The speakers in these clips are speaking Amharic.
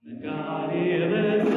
ጸጋህ የበዛ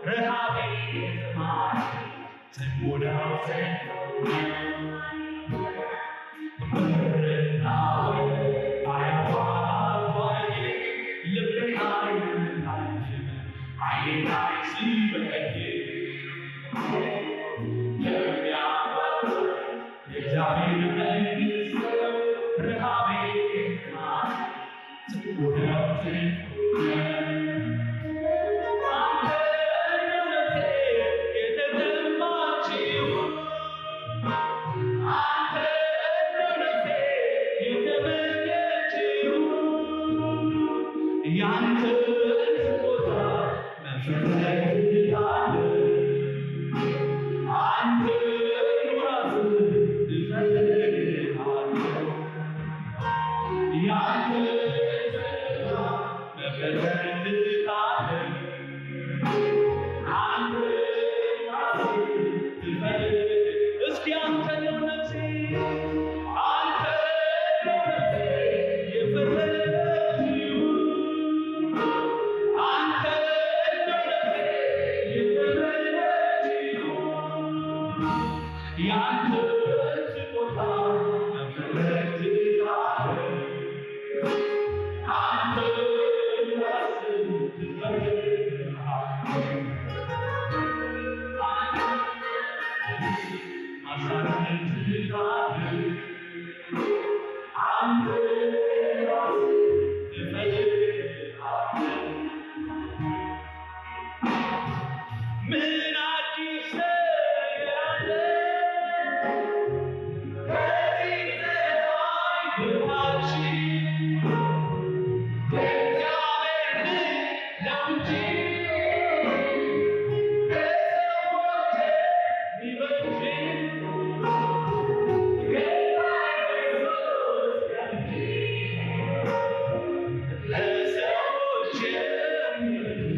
ረሃቤ ጥማቴ ጽሙ ነው ብርና ወርቅ አያጓጓኝ ልቤ አይታይም ዓይኔን አይስበኝ የሚያጓጓኝ የእግዚአብሔር መንግሥት ነው ረሃቤ ጥማቴ ጽሙ ነው ጽሙ ነው። አንተ ነው ነፍሴ የተጠማችው፣ አንተ ነው ነፍሴ የተመኘችው፣ ያንተን ስጦታ መፈለግ ትታለህ፣ አንተን ራስህ እፈልግሃለሁ፣ ያንተን ስጦታ መፈለግ ትታለህ፣ አንተ ራስህ ትፈልግ። እስኪ አንተ ነው ነፍሴ፣ አንተ ነው ነፍሴ የፈለገችው፣ አንተ ነው ነፍሴ የተመኘችው፣ ያንተን ስጦታ መፈለግ ትታለህ፣ አንተ ራስህ ትፈልግሃለህ፣ ማሳደድ ትታለህ፣ አንተ ራስህ ትፈልግሃለህ። ምን አዲስ ነገር አለ ከዚህ ፀሐይ በታች? እግዚአብሔር ነው እንጂ ከሰዎች የሚበልጥ ጌታ ኢየሱስ እንጂ ለሰዎች የሚበልጥ።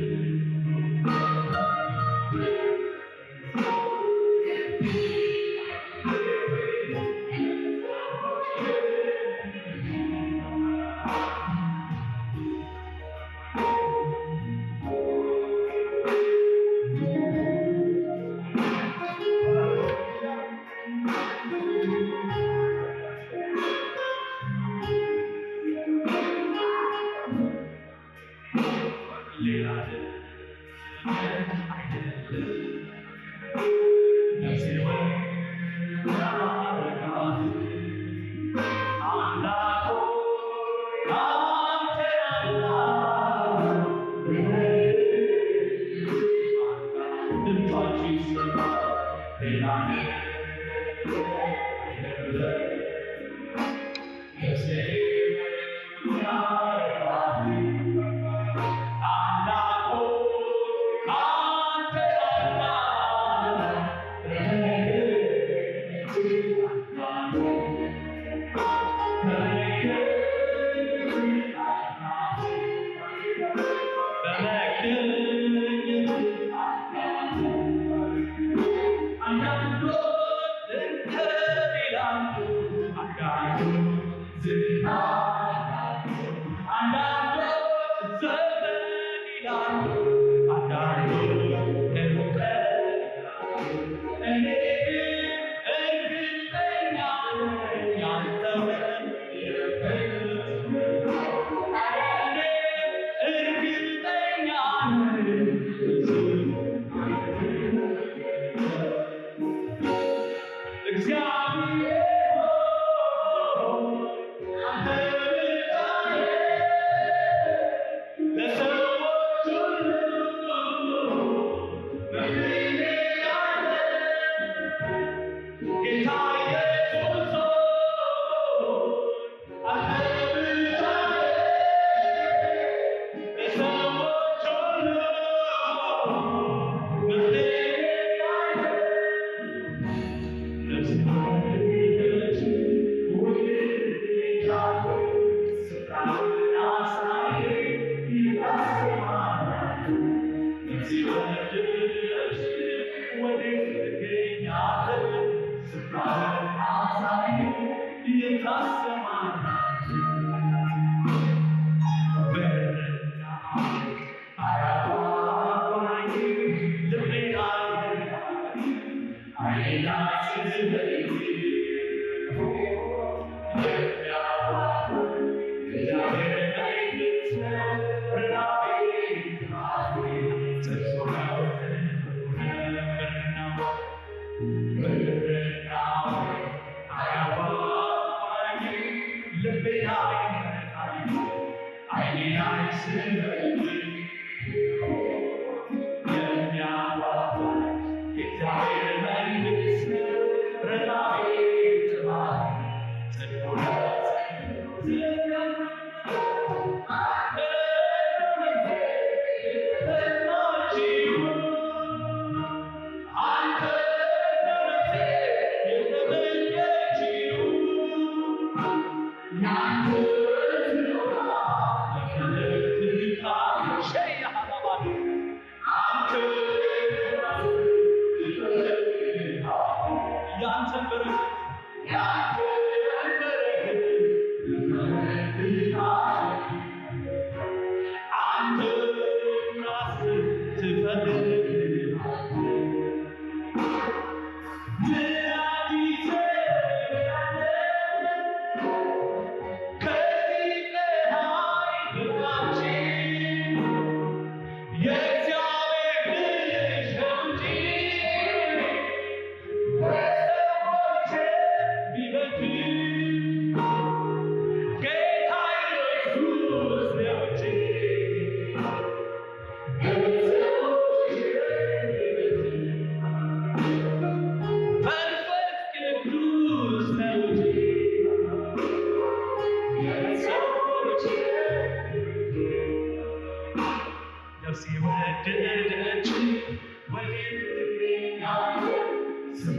ሌላ አይደለም ነፍሴ ወዳረጋት፣ አምላክ ሆይ አንተ አምላክ ድምፃችሁ ይሰማ። ሌላ አይደለም ነፍሴ ወዳረጋት፣ አምላክ ሆይ አንተ አምላክ። በመገኘት አንዳንዶች እንትን ይላሉ፣ አንዳንዶች ዝና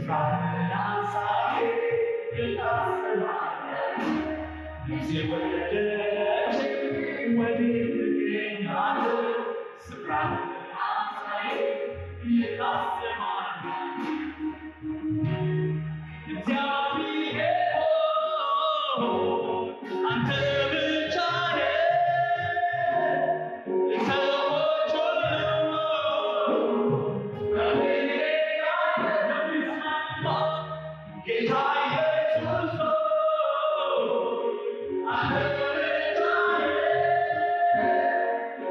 ስፍራህን አሳይ ታሰማለህ። ነፍሴ ወደደች ወዴት ትገኛለህ? ስፍራህን አሳይ ታሰማለህ። እግዚአብሔር ሆይ አንተ ብቻ ነህ። ሰዎች ሁሉ በፍቅሬ የሚስማማ ጌታ ኢየሱስ ሆይ አንተ ብቻ ነህ።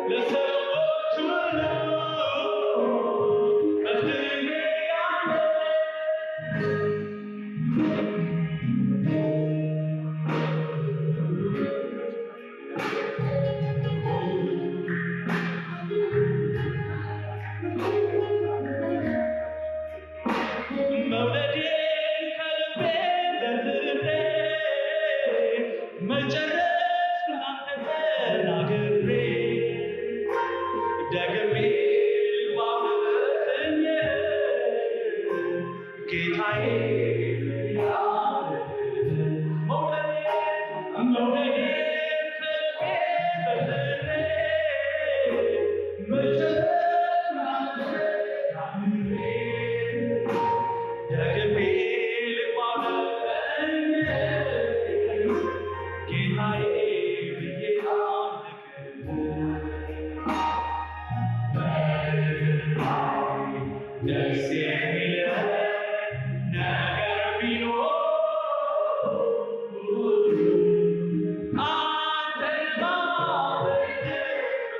ለሰዎች ሁሉ መፍትሄ ያለ። መውደዴን ከልቤ ዘርዝሬ መጨረስ ላንተ ተናግሬ ደግሜ ልግባ ፈትኜ ጌታዬ። መውደዴን ከልቤ ዘርዝሬ መጨረስ ላንተ ተናግሬ ደግሜ ልግባ ፈትኜ ጌታዬ ብዬ አምልክህ። ደስ የሚል ነገር ቢኖር አንተን ማምለክ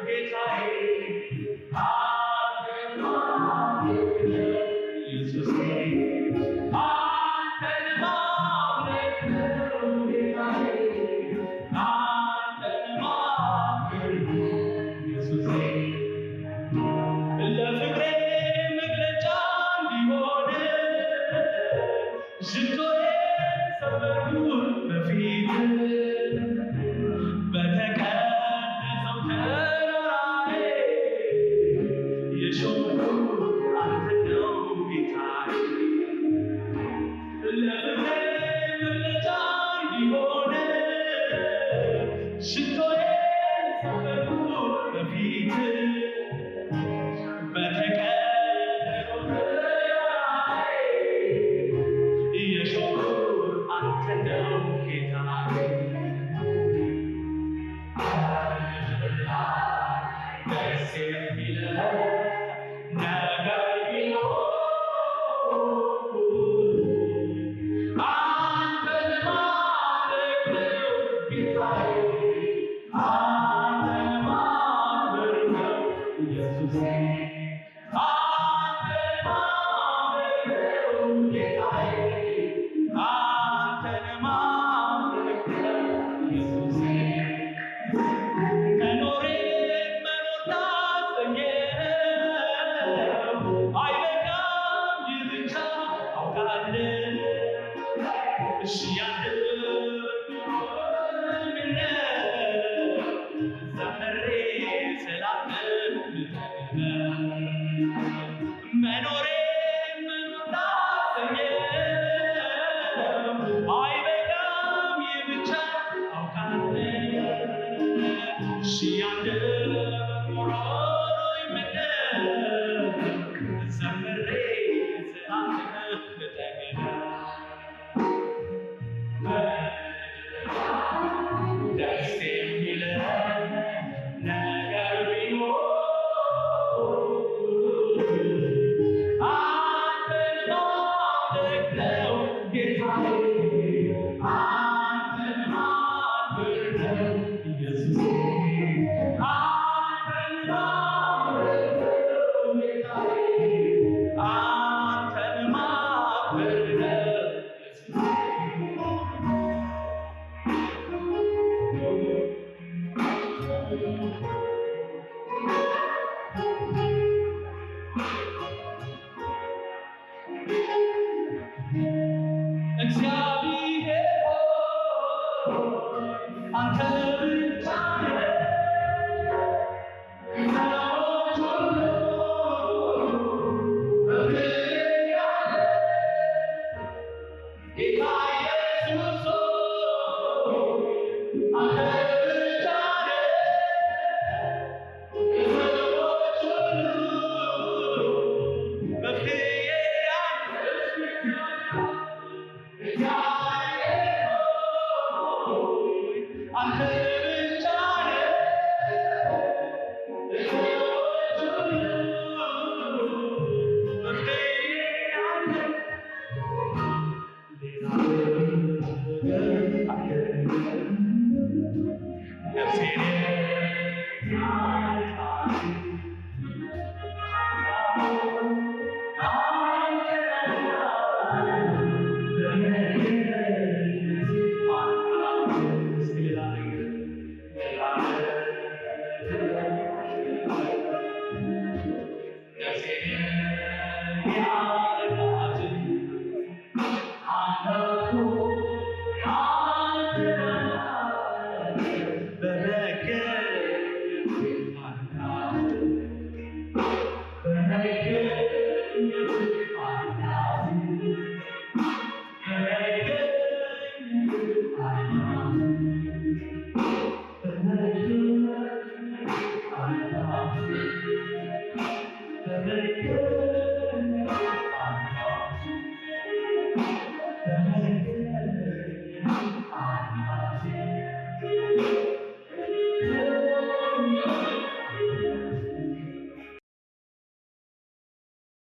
ጌታዬ፣ አንተን ማምለክ ኢየሱሴ፣ አንተን ማምለክ ጌታዬ፣ አንተን ማምለክ ኢየሱሴ። ለፍቅሬ መግለጫ እንዲሆን ሽቶዬን ሰበርኩት በፊት በተቀደሰው ተራራዬ የሾምኩት አንተን ነው ጌታዬ። ለፍቅሬ መግለጫ እንዲሆን ሽቶዬን ሰበርኩት በፊት በተቀደሰው ተራራዬ የሾምኩት አንተን ነው ጌታዬ። ደስ የሚል ነገር ቢኖር አንተን ማምለክ ነው ጌታዬ፣ አንተን ማክበር ነው ኢየሱሴ፣ አንተን ማምለክ ነው ጌታዬ፣ አንተን ማምለክ ነው ኢየሱሴ። መኖሬ መኖር ታሰኘው አይበቃም ይህ ብቻ አውቃለሁ። እሺ ዘምሬ ስላንተ መኖሬ መኖር ታሰኘው አይበቃም ይህ ብቻ አውቃለሁ። እሺ አንደበት ኖሮኝ ምነው ዘምሬ ስላንተ ልጠግብ። ደስ የሚል ነገር ቢኖር አንተን ማምለክ ነው ጌታዬ፣ አንተን ማክበር ነው ኢየሱሴ፣ አንተን ማምለክ ነው ጌታዬ፣ አንተን ማክበር ነው ኢየሱሴ። እግዚአብሔር ሆይ አንተ ብቻ ነህ። ሰዎች ሁሉ በፍቅር ያለ